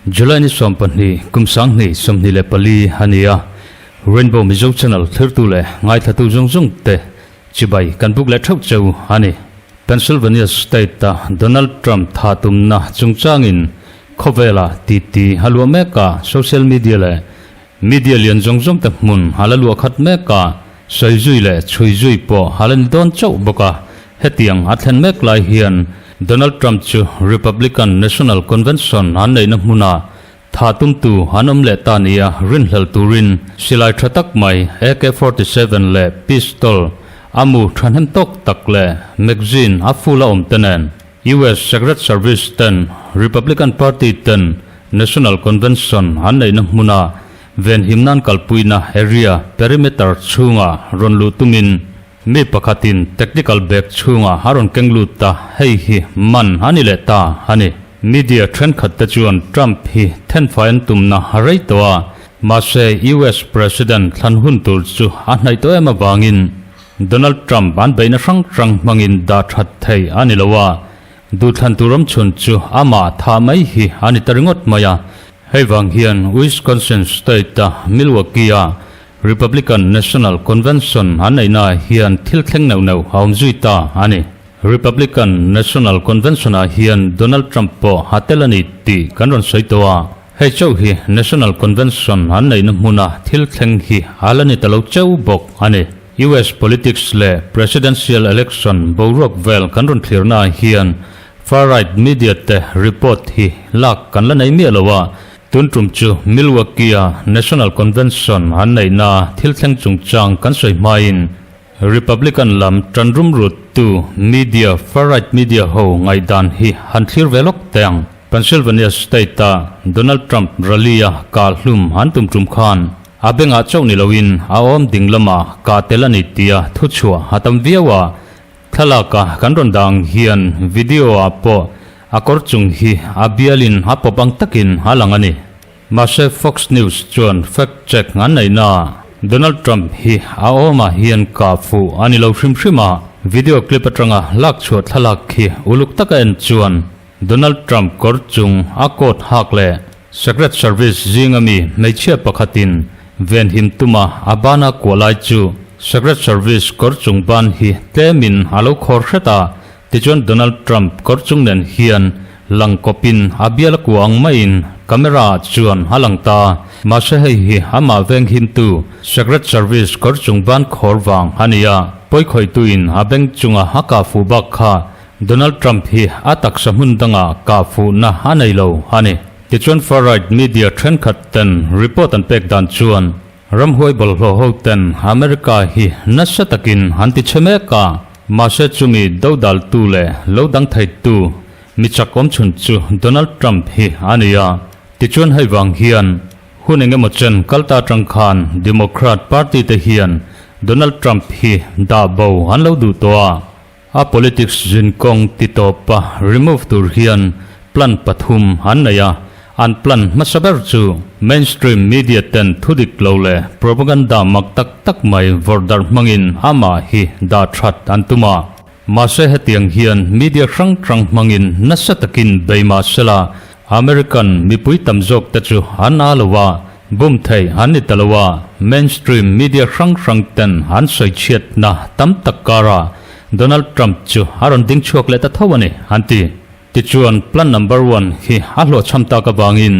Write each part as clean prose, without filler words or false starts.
July ni 12 kum 20 24 a ni a, Rainbow Mizo Channel thlirtu leh ngaithlatu zawng zawng te chibai kan buk leh theuh cheu a ni. Pennsylvania State-a Donald Trump tha tumna chungchangin khawvela titi a luah mek a, social media leh media lian zawng zawng te hmun a la luah khat mek a, sawi zui leh chhui zui pawh a la ni dawn chauh bawk a. Hetiang a thlen mek lai hian Donald Trump chu Republican National Convention an neihna hmuna tha tumtu an awm leh ta nia rinhlel turin silai tha tak mai AK-47 leh pistol a mu thahnem tawk tak leh magazine a full a awm te nen US Secret Service ten Republican Party ten National Convention an neihna hmuna venhimnan kalpuina area perimeter chhunga rawn luh tumin Mi pakhatin technical bag chhungah a rawn keng lut ta, hei hi man a ni leh ta a ni. Media thenkhat te chuan Trump hi thenfai an tumna a rei tawh a, mahse US President thlan hun tur chu a hnaih tawh em avangin Donald Trump an beihna hrang hrang hmangin dah that thei a ni lo a, duhthlan tur awmchhun chu amah thah mai hi a ni ta ringawt mai a. Hei vang hian Wisconsin State-a Milwaukee-a Republican National Convention an neihnaah hian thil thleng neuh neuh a awm zui ta a ni. Republican National Convention-ah hian Donald Trump pawh a tel a ni tih kan rawn sawi tawh a. Hei chauh hi National Convention an neihna hmuna thil thleng hi a la ni ta lo cheu bawk a ni. US politics leh presidential election boruak vel kan rawn thlirnaah hian far-right media te report hi lak kan la nei miah lo a. Tun tum chu Milwaukee-a National Convention an neihna thil thleng chungchang kan sawi hmain Republican lam tan rum ruttu media, far-right media ho ngaihdan hi han thlir ve lawk teh ang. Pennsylvania State-a Donald Trump rally-a kah hlum an tum tum khan a bengah chauh ni loin a awm ding lamah kah tel a ni tia thuchhuah a tam viau a. Thlalaka kan rawn dah ang hian video-ah pawh a kawr chung hi a bialin a pawp ang takin a lang a ni. Mahse Fox News chuan fact check an neihna ah Donald Trump hi a awmah hian kah fuh a ni lo hrim hrim a, video clip atanga lak chhuah thlalak khi uluk taka en chuan Donald Trump kawr chung a coat hak leh Secret Service zinga mi hmeichhia pakhatin venhim tuma a bana kuah lai chu Secret Service kawr chung ban hi tlemin a lo khawr hret a, tichuan Donald Trump kawr chung nen hian lang kawpin a bial a kuah ang maiin camera ah chuan a lang ta. Mahse hei hi amah venghimtu Secret Service kawr chung ban khawr vang a ni a, pawikhawihtuin a beng chunga a kah fuh bak kha Donald Trump hi a taksa hmun dangah kah fuhna a nei lo a ni. Tichuan far-right media thenkhat ten report an pek dan chuan ramhuai bawlhhlawh ho ten America hi nasa takin an ti chhe mek a, mahse chumi dodal tu leh lo dang thei tu mi chak awm chhun chu Donald Trump hi a ni a. Tichuan hei vang hian hun engemaw chen kalta atang khan Democrat party te hian Donald Trump hi dah bo an lo duh tawh a. A politics zin kawng ti tawp a remove tur hian plan pathum an nei a, an plan hmasa ber chu mainstream media ten thudik lo leh propaganda mak tak tak mai vawrh darh hmangin amah hi dah that an tum a. Mahse hetiang hian media hrang hrang hmangin nasa takin bei mah sela American mipui tam zawk te chu an a lo a, bum theih an ni ta lo a, mainstream media hrang hrang ten an sawi chhiatna tam tak karah Donald Trump chu a rawn ding chhuak leh ta tho a ni, an ti. Tichuan, plan number one hi a hlawhchham tak avangin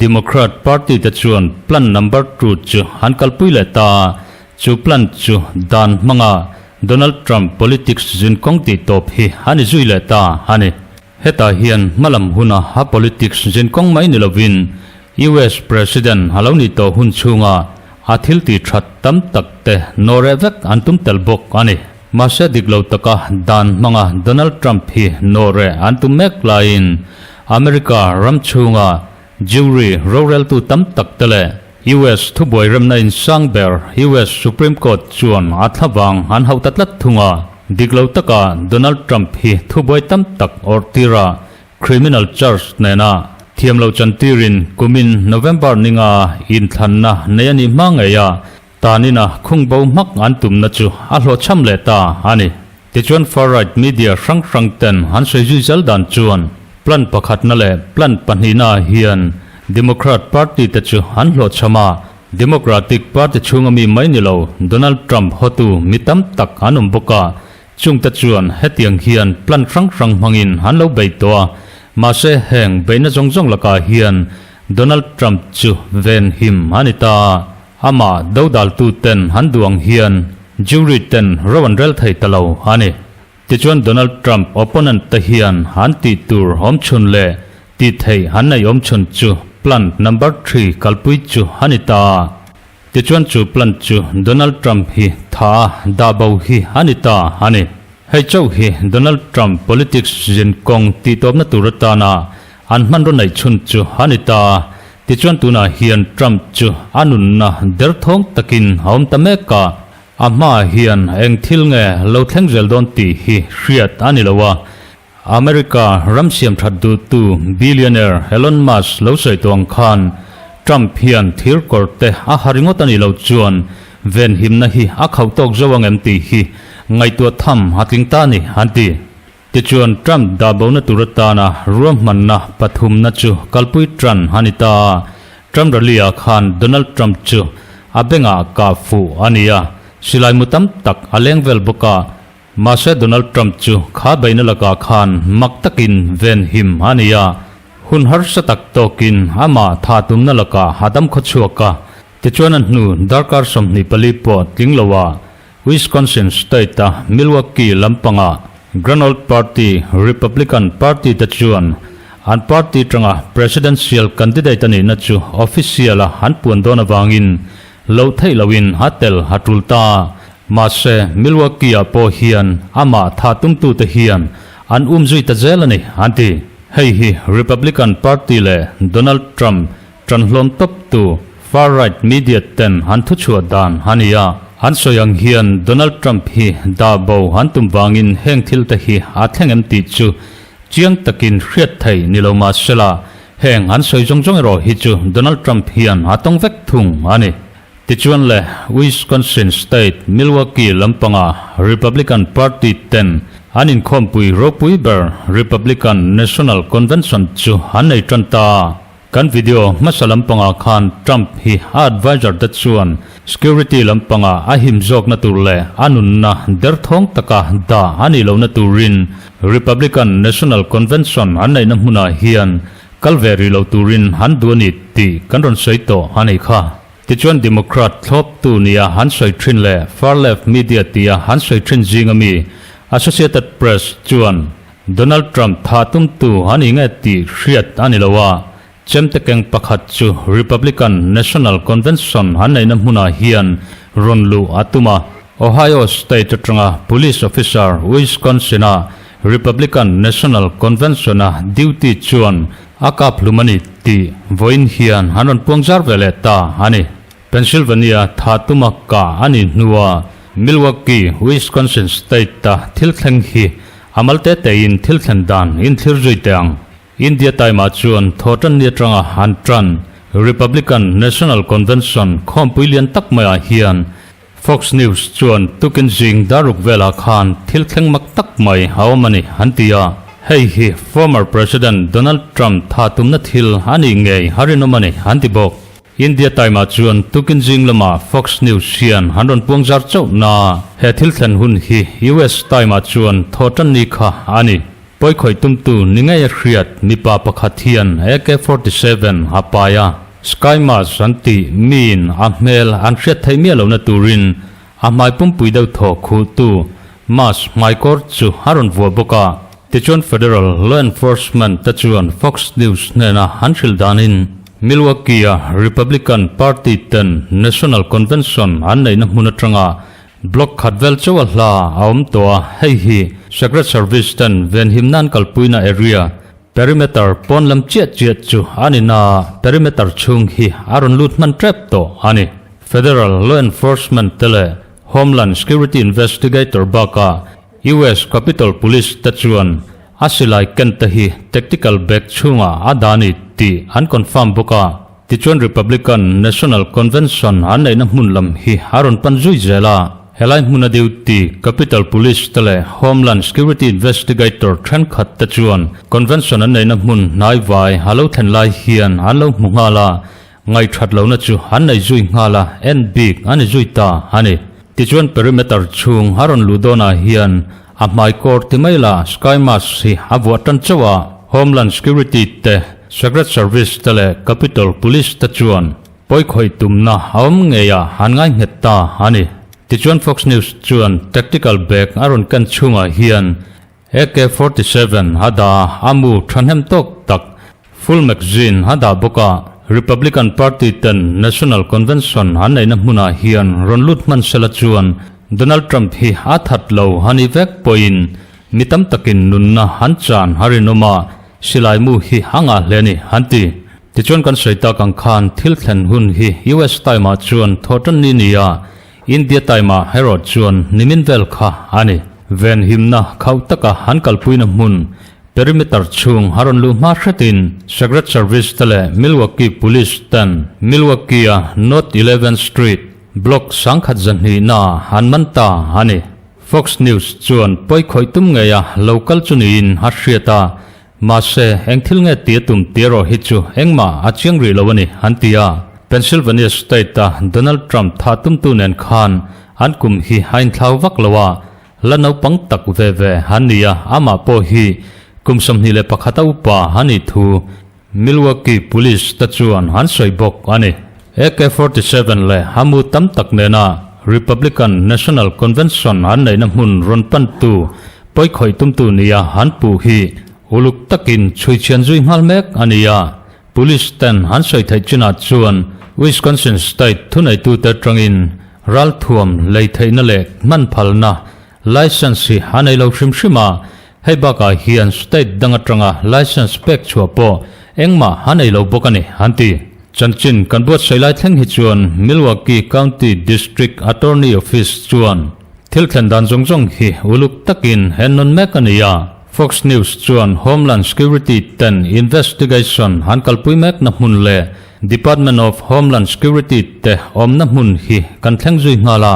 Democrat party te chuan plan number two chu an kalpui leh ta a, chu plan chu dan hmanga Donald Trump politics zin kawng tih tawp hi a ni zui leh ta a ni. Hetah hian hmalam huna a politics zin kawng mai ni lovin US President a lo nih tawh hun chhunga a thil tih that tam tak te nawreh vek an tum tel bawk a ni. Mahse dik lo taka dan hmanga Donald Trump hi nawreh an tum mek laiin America ram chhunga jury roreltu tam tak te leh US thubuai remna insang ber US Supreme Court chuan a thlavang an hauh ta tlat thung a. Dik lo taka Donald Trump hi thubuai tam tak awrh tira criminal charge nena thiam lo chantirin kumin November ninga inthlanna nei a nih hma ngei a. Tanina khung bo hmak an tumna chu a hlawhchham leh ta a ni. Tichuan far-right media hrang hrang ten an sawi zui zel dan chuan plan pakhatna leh plan pahnihna ah hian Democrat party te chu an hlawhchham a, Democratic party chhunga mi mai ni lo Donald Trump hotu mi tam tak an awm bawk a, chungte chuan hetiang hian plan hrang hrang hmangin an lo bei tawh a, mahse heng beihna zawng zawng lakah hian Donald Trump chu venhim a ni ta. Amah dodaltu ten han duh ang hian jury ten ro an rel thei ta lo a ni. Tichuan Donald Trump opponent te hian han tih tur awm chhun leh tih theih han nei awm chhun chu plan number three kalpui chu a ni ta. Tichuan chu plan chu Donald Trump hi tha a dah bo hi a ni ta a ni. Hei chauh hi Donald Trump politics zin kawng tihtawpna tur atana an hmanraw neih chhun chu a ni ta. Tichuan tunah hian Trump chu a nunna derthawng takin a awm ta mek a, a hmaah hian eng thil nge lo thleng zel dawn tih hi hriat a ni lo a. America ram siam that duhtu billionaire Elon Musk lo sawi tawh ang khan Trump hian thir kawr te a ha ringawt a nih loh chuan venhimna hi a khauh tawk zo ang em tih hi ngaihtuah tham a tling ta a ni an ti. Tichuan, Trump dah bona tur atana ruahmanna pathumna chu kalpui tan a ni ta. Trump rally-ah khan Donald Trump chu a bengah kah fuh a ni a, silai mu tam tak a leng vel bawk a. Mahse, Donald Trump chu kha beihna lakah khan mak takin venhim a ni a, hun harsa tak tawkin amah tha tumna lakah a dam khaw chhuak a. Tichuan, a hnu darkar 24 pawh tling loah Wisconsin state-a Milwaukee lampanga Grand Old Party, Republican Party te chuan an party tanga presidential candidate a nihna chu official-a an puan dawn avangin loh theih lohin a tel a tul ta. Mahse, Milwaukee-ah pawh hian amah tha tumtute hian an um zui ta zel a ni, an ti. Hei hi Republican Party leh Donald Trump Ṭanhlawm tawptu far-right media ten an thuchhuah dan a ni a, an sawi ang hian Donald Trump hi dah bo an tum vangin heng thil te hi a thleng em tih chu chiang takin hriat thei ni lo mah sela, heng an sawi zawng zawng erawh hi chu Donald Trump hian a tawng vek thung a ni. Tichuan le, Wisconsin State, Milwaukee lampanga Republican Party ten an inkhawmpui ropui ber Republican National Convention chu an nei tan ta. Kan video hmasa lampangah khan Trump hi a adviser te chuan security lampangah a him zawkna tur leh a nunna derthawng taka dah a nih lohna turin Republican National Convention an neihna hmunah hian kal ve rih lo turin an duh a ni tih kan rawn sawi tawh a nih kha. Tichuan Democrat thlawptu nia an sawi thin leh far left media tia an sawi thin zinga mi Associated Press chuan Donald Trump tha tumtu a ni nge tih hriat a ni lo a, chemte keng pakhat chu Republican National Convention an neihna hmunah hian rawn luh a tum a. Ohio State atanga police officer Wisconsin-a Republican National Convention-a duty chuan a kap hlum a ni tih vawiin hian an rawn puang zar ve leh ta a ni. Pennsylvania tha tuma kah a nih hnua Milwaukee, Wisconsin State-a thil thleng hi a mal te tein thil thlen dan in thlir zui teh ang. India Time-ah chuan thawhtan ni atanga an tan Republican National Convention khawmpui lian tak maiah hian Fox News chuan tukin zing daruk velah khan thil thleng mak tak mai a awm a ni an ti a. Hei hi former President Donald Trump tha tumna thil a nih ngei a rinawm a ni an ti bawk. India Time-ah chuan tukin zing lamah Fox News hian an rawn puang zar chauh na. He thil thlen hun hi US Time-ah chuan thawhtan ni kha a ni. Pawikhawih tumtu ni ngei a hriat mipa pakhat hian AK-47 a pai a, Sky Mask an tih miin a hmel an hriat theih miah lohna turin a hmai pumpui deuh thaw khuhtu mask hmaikawr chu a rawn vuah bawk a. Tichuan Federal Law Enforcement te chuan Fox News hnena an hrilh danin Milwaukee-a Republican Party ten National Convention an neihna hmun atanga block khat vel chauh a hla a awm tawh a, hei hi Secret Service ten venhimna an kalpuina area perimeter pawn lam chiah chiah chu a ni na, perimeter chhung hi a rawn lut hman tep tawh a ni. Federal Law Enforcement te leh Homeland Security Investigator bakah US Capitol Police te chuan a silai ken te hi tactical bag chhungah a dah a ni tih an confirm bawk a. Tichuan Republican National Convention an neihna hmun lam hi a rawn pan zui zel a. Helai hmuna duty Capitol Police te leh Homeland Security Investigator thenkhat te chuan Convention an neihna hmun hnaivai a lo thlen lai hian an lo hmu nghal a, Ngaihthat lohna chu an nei zui nghal a, en bik a ni zui ta a ni. Tichuan perimeter chhung a rawn luh dawnah hian a hmai kawr ti mai la sky mask hi a vuah tan chauh a, Homeland Security te, Secret Service te leh Capitol Police te chuan pawikhawih tumna a awm ngei a an ngai nghet ta a ni. Tichuan Fox News chuan tactical bag a rawn ken chhungah hian AK-47 a dah a mu thahnem tawk tak full magazine a dah bawk a, Republican Party ten National Convention an neihna hmunah hian rawn lut hman sela chuan Donald Trump hi a that lo a ni vek pawhin mi tam takin nunna an chan a rinawm a, silai mu hi a ngah hle a ni an ti. Tichuan kan sawi tak ang khan thil thlen hun hi US time ah chuan thawhtan ni nia India time ah erawh chuan nimin vel kha a ni. Venhimna khauh taka an kalpuina hmun perimeter chhung a rawn luh hma hretin Secret Service te leh Milwaukee Police ten Milwaukee-a North Eleventh Street block sangkhat zahnihna ah an man ta a ni. Fox News chuan pawikhawih tum ngeia lo kal chu niin a hriat a, Mahse, eng thil nge tia tum tih erawh hi chu engmah a chiang rih lo a ni, an ti a. Pennsylvania State-a Donald Trump thah tumtu nen khan an kum hi a inthlau vak lo a, la naupang tak ve ve an ni a, amah pawh hi kum 21 a upa a nih thu Milwaukee Police te chuan an sawi bawk a ni. AK-47 leh a mu tam tak nena Republican National Convention an neihna hmun rawn pantu Pawikhawih tumtu nia an puh hi uluk takin chhuichhian zui nghal mek a ni a, Police ten an sawi theih chinah chuan Wisconsin State thuneitute atangin ralthuam lei theihna leh hman phalna license hi a nei lo hrim hrim a, hei bakah hian state dang atanga license pek chhuah pawh engmah a nei lo bawk a ni an ti. Chanchin kan buatsaih lai thleng hi chuan Milwaukee County District Attorney Office chuan Thil thlen dan zawng zawng hi uluk takin en nawn mek a ni a, Fox News chuan Homeland Security ten investigation an kalpui mekna hmun leh Department of Homeland Security te awmna hmun hi kan thleng zui nghal a,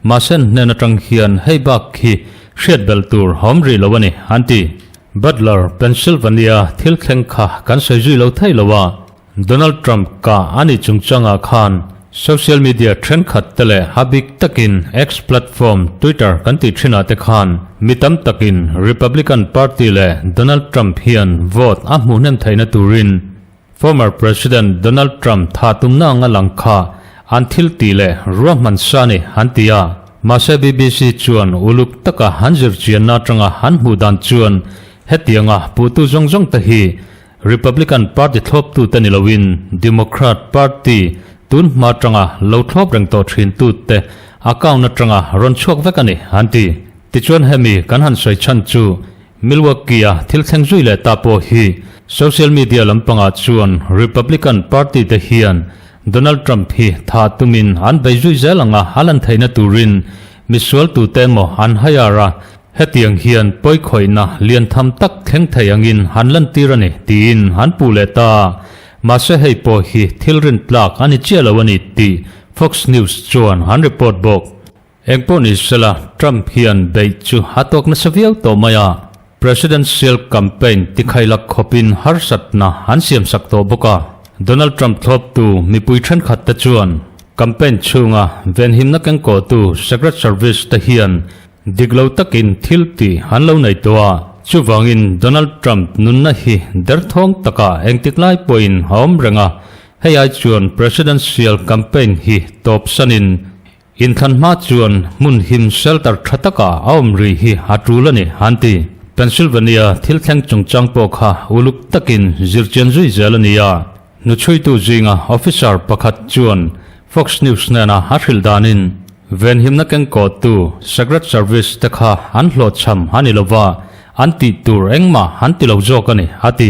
mahse hnen atang hian hei bak hi hriat belh tur a awm rih lo a ni, an ti. Butler, Pennsylvania thil thleng kha kan sawi zui lo thei lo a, Donald Trump ka a nih chungchangah khan social media thenkhat te leh a bik takin X platform, Twitter kan tih thinah te khan mi tam takin Republican Party leh Donald Trump hian vote a hmuh hnem theihna turin former President Donald Trump tha tumna anga lang kha an thil tih leh ruahman sa ni an ti a. Mahse BBC chuan uluk taka an zirchianna atanga an hmuh dan chuan hetianga puhtu zawng zawng te hi Republican Party thlawptute ni loin Democrat Party tun hma atanga lo thlawp reng tawh thintute account atanga rawn chhuak vek a ni, an ti. Tichuan hemi kan han sawi chhan chu Milwaukee-a thil thleng zui leh ta pawh hi social media lampangah chuan Republican Party te hian Donald Trump hi thah tumin an bei zui zel anga a lan theihna turin misual tute emaw an hire a, Hetiang hian pawikhawihna lian tham tak thleng thei angin han lantir a ni, tiin an puh leh ta a. Mahse hei pawh hi thil rintlak a ni chiah lo a ni tih Fox News chuan an report bawk. Engpawh ni sela, Trump hian beih chu a tawk nasa viau tawh mai a, presidential campaign tikhailak khawpin harsatna an siamsak tawh bawk a. Donald Trump thlawptu mipui thenkhat te chuan campaign chhunga venhimna kengkawhtu Secret Service te hian Dik lo takin thil tih an lo nei tawh a, chuvangin Donald Trump nunna hi derthawng takah engtik lai pawhin a awm reng a, hei ai chuan presidential campaign hi tawp sanin inthlan hma chuan hmun him shelter tha takah a awm rih hi a tul a ni, an ti. Pennsylvania thil thleng chungchang pawh kha uluk takin zirchian zui zel a ni a, Hnuchhuitu zinga officer pakhat chuan Fox News hnena a hrilh danin venhimna kengkawhtu Secret Service te kha an hlawhchham a ni lova, an tih tur engmah an ti lo zawk a ni, a ti.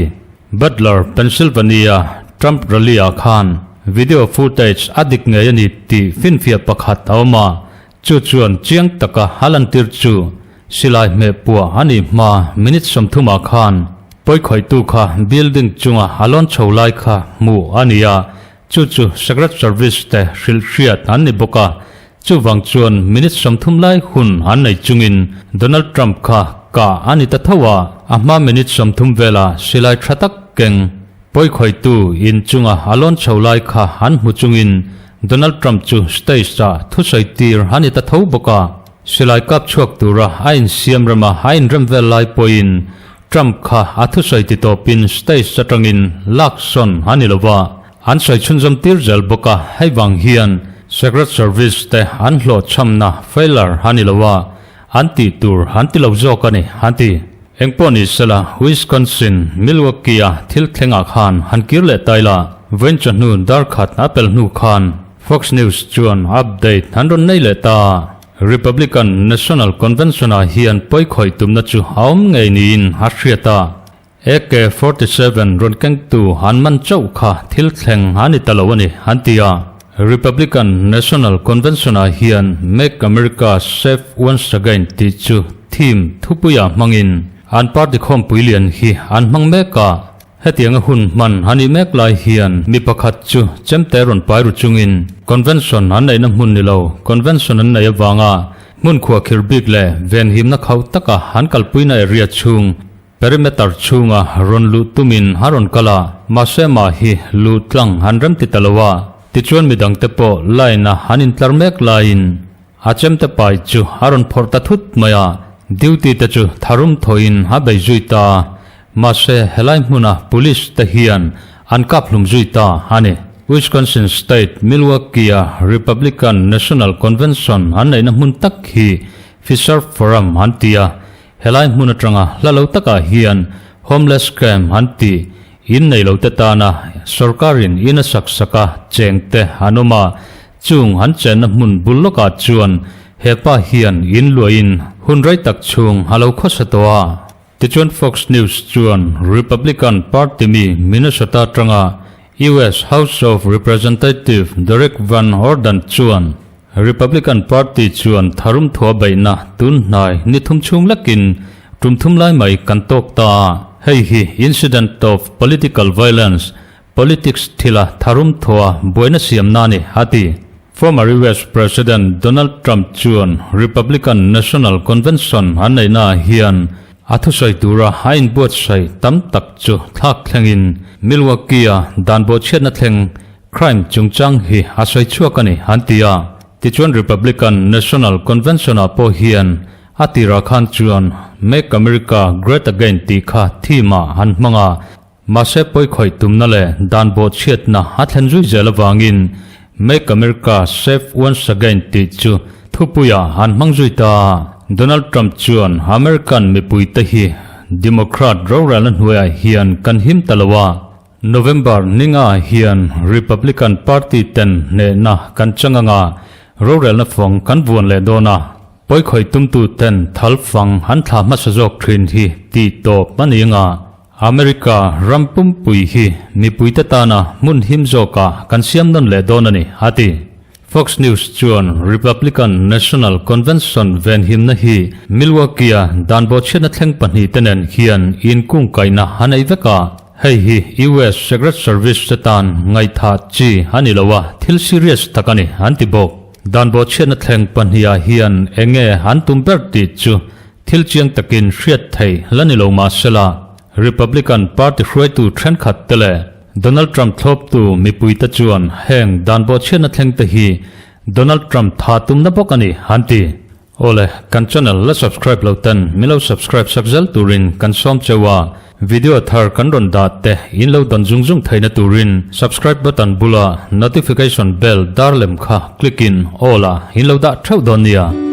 Butler, Pennsylvania Trump rally-ah khan video footage a dik ngei a ni tih finfiah pakhat a awm a, chu chuan chiang taka a lantir chu Silai hmeh puah a nih hma minute 30 ah khan pawikhawihtu kha building chunga a lawn chho lai kha hmuh a ni a. Chu chu Secret Service te hrilh hriat an ni bawk a, chuvang chuan minute 30 lai hun an nei chungin Donald Trump kha kah a ni ta tho a, a hma minute 30 vela silai tha tak keng pawikhawihtu inchunga a lawn chho lai kha an hmu chungin Donald Trump chu stage-ah thusawi tir a ni ta tho bawk a. Silai kap chhuak tura a insiam rema a inrem vel lai pawhin Trump kha a thusawi ti tawpin stage atangin lak sawn a ni lo va, an sawi chhunzawm tir zel bawk a, hei vang hian Secret Service te an hlawhchhamna failure a ni lo a, an tih tur an ti lo zawk a ni, an ti. Engpawh ni sela, Wisconsin, Milwaukee-a thil thlengah khan han kir leh ta ila, vawiin chawhnu dar khat a pel hnu khan Fox News chuan update an rawn nei leh ta. Republican National Convention-ah hian pawikhawih tumna chu a awm ngei niin a hriat a, AK 47 rawn kengtu an man chauh kha thil thleng a ni ta lo a ni, an ti a. Republican National Convention-ah hian Make America Safe Once Again tih chu theme thupuiah hmangin an party khawmpui lian hi an hmang mek a. Hetianga hun hman a nih mek lai hian mi pakhat chu chemte rawn pai ru chungin convention an neihna hmun ni lo, convention an neih avanga hmun khuahkhir bik leh venhimna khauh taka an kalpuina area chhung, perimeter chhunga rawn luh tumin a rawn kal a, mahse mah hi luh tlang an rem ti ta lo a, tichuan midangte pawh line-a an intlar mek laiin A chemte pai chu a rawn phawrh ta thut mai a, duty te chu tharum thawhin a bei zui ta. Mahse, helai hmuna police te hian an kap hlum zui ta a ni. Wisconsin State, Milwaukee-a Republican National Convention an neihna hmun tak hi Fiserv Forum an ti a, helai hmun atanga hla lo takah hian homeless camp an ti. In nei lo te tana sorkarin in a sak sak a, cheng te an awm a, Chung an chenna hmun bul lawkah chuan he pa hian in luahin hun rei tak chhung a lo khawsa tawh a. Tichuan Fox News chuan Republican Party mi Minnesota atanga US House of Representative Derek Van Orden chuan Republican Party chuan tharum thua beihna tun hnai ni thum chhung lekin tum thum lai mai kan tawk ta a, hei hi incident of political violence Politics thila tharum thua buaina siam na ni, a ti. Former US President Donald Trump chuan Republican National Convention an neihnaah hian a thusawi tura a inbuatsaih tam tak chu thlak thlengin Milwaukee-a dan bawhchhiatna thleng crime chungchang hi a sawi chhuak a ni, an ti a. Tichuan Republican National Convention-ah pawh hian a tirah khan chuan Make America Great Again tih kha theme-ah an hmang a, Mahse pawikhawih tumna leh dan bawhchhiatna a thlen zui zel avangin Make America Safe Once Again tih chu thupuiah an hmang zui ta. Donald Trump chuan American mipuite hi Democrat rorelna hnuaiah hian kan him ta lo a, November ninga hian Republican Party ten hnehna kan chang anga rorelna fawng kan vuan leh dawn a. Pawikhawih tumtu ten thal fang an thla hmasa zawk thin hi tih tawp a ni anga America ram pumpui hi mipuite tana hmun him zawkah kan siam nawn leh dawn a ni, a ti. Fox News chuan Republican National Convention venhimna hi Milwaukee-a dan bawhchhiatna thleng pahnihte nen hian inkungkaihna a nei vek a, hei hi US Secret Service te tan ngaihthah chi a ni lo a, thil serious tak a ni, an ti bawk. Dan bawhchhiatna thleng pahnihah hian eng nge an tum ber tih chu thil chiang takin hriat theih la ni lo mah sela, Republican Party hruaitu thenkhat te leh Donald Trump thlawptu mipuite chuan heng dan bawhchhiatna thleng te hi Donald Trump tha tumna bawk a ni an ti. Awle, kan channel la subscribe lo ten min lo subscribe sak zel turin kan sawm cheu a, video thar kan rawn dah te in lo dawn zung zung theihna turin subscribe button bula notification bell dar lem kha click in all ah in lo dah theuh dawn nia.